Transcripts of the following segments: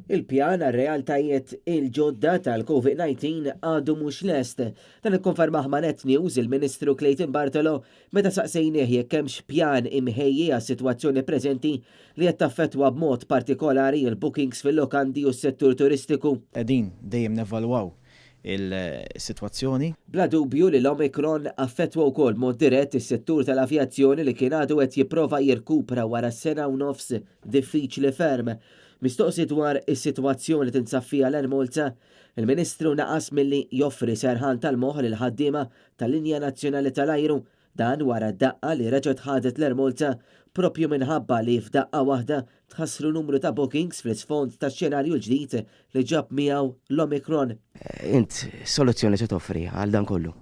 Il-pjan għar-realtajiet il-ġodda tal-Covid-19 għadu mhux lest. Dan ikkonfermah ma' Net News il-Ministru Clayton Bartolo meta saqsejnieh jekk hemmx pjan imħejji għas-sitwazzjoni preżenti li qed taffettwa b'mod partikolari l-bookings fil-lukandi u s-settur turistiku. Qegħdin dejjem nevalwaw il-sitwazzjoni. Bla dubju li l-Omicron affettwa wkoll b'mod dirett is-settur tal-avjazzjoni li kien għadu qed jipprova jirkupra wara sena u nofs diffiċli ferm. Mistoqsi dwar is-sitwazzjoni li tinsab fiha l-Air Malta, il-Ministru naqas milli joffri serħan tal-moħħ lill-ħaddiema tal-linja nazzjonali tal-ajru. Dan wara d-daqqa li reġgħet ħadet l-Air Malta proprju minħabba li f'daqqa waħda tħassru numru ta' bookings fl-isfond tax-xenarju l-ġdid li ġab miegħu l-Omicron. Int x'soluzzjoni se toffri għal dan kollu?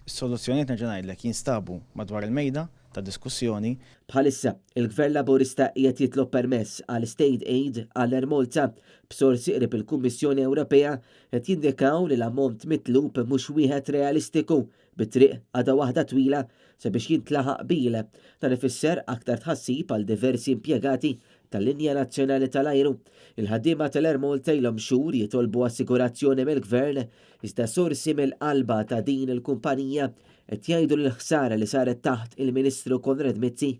Is-soluzzjonijiet nerġa' ngħidlek jinstabu madwar il-mejda ta' diskussjoni. Bħalissa, il-Gvern Laburista qiegħed jitlob permess għal state aid għall-Air Malta, b'sorsi qrib il-Kummissjoni Ewropea qed jindikaw li l-ammont mitlub mhux wieħed realistiku, bit-triq għadha waħda twila sabiex jintlaħaq qbil. Dan ifisser aktar tħassib għal diversi impjegati tal-linja nazzjonali tal-ajru. Il-ħaddiema tal-Air Malta ilhom xhur jitolbu assigurazzjoni mill-Gvern, iżda sorsi mill-qalba ta' din il-kumpanija qed jgħidu li l-ħsara li saret taħt il-Ministru Konrad Mizzi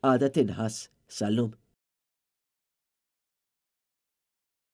għadha tinħass sal-lum.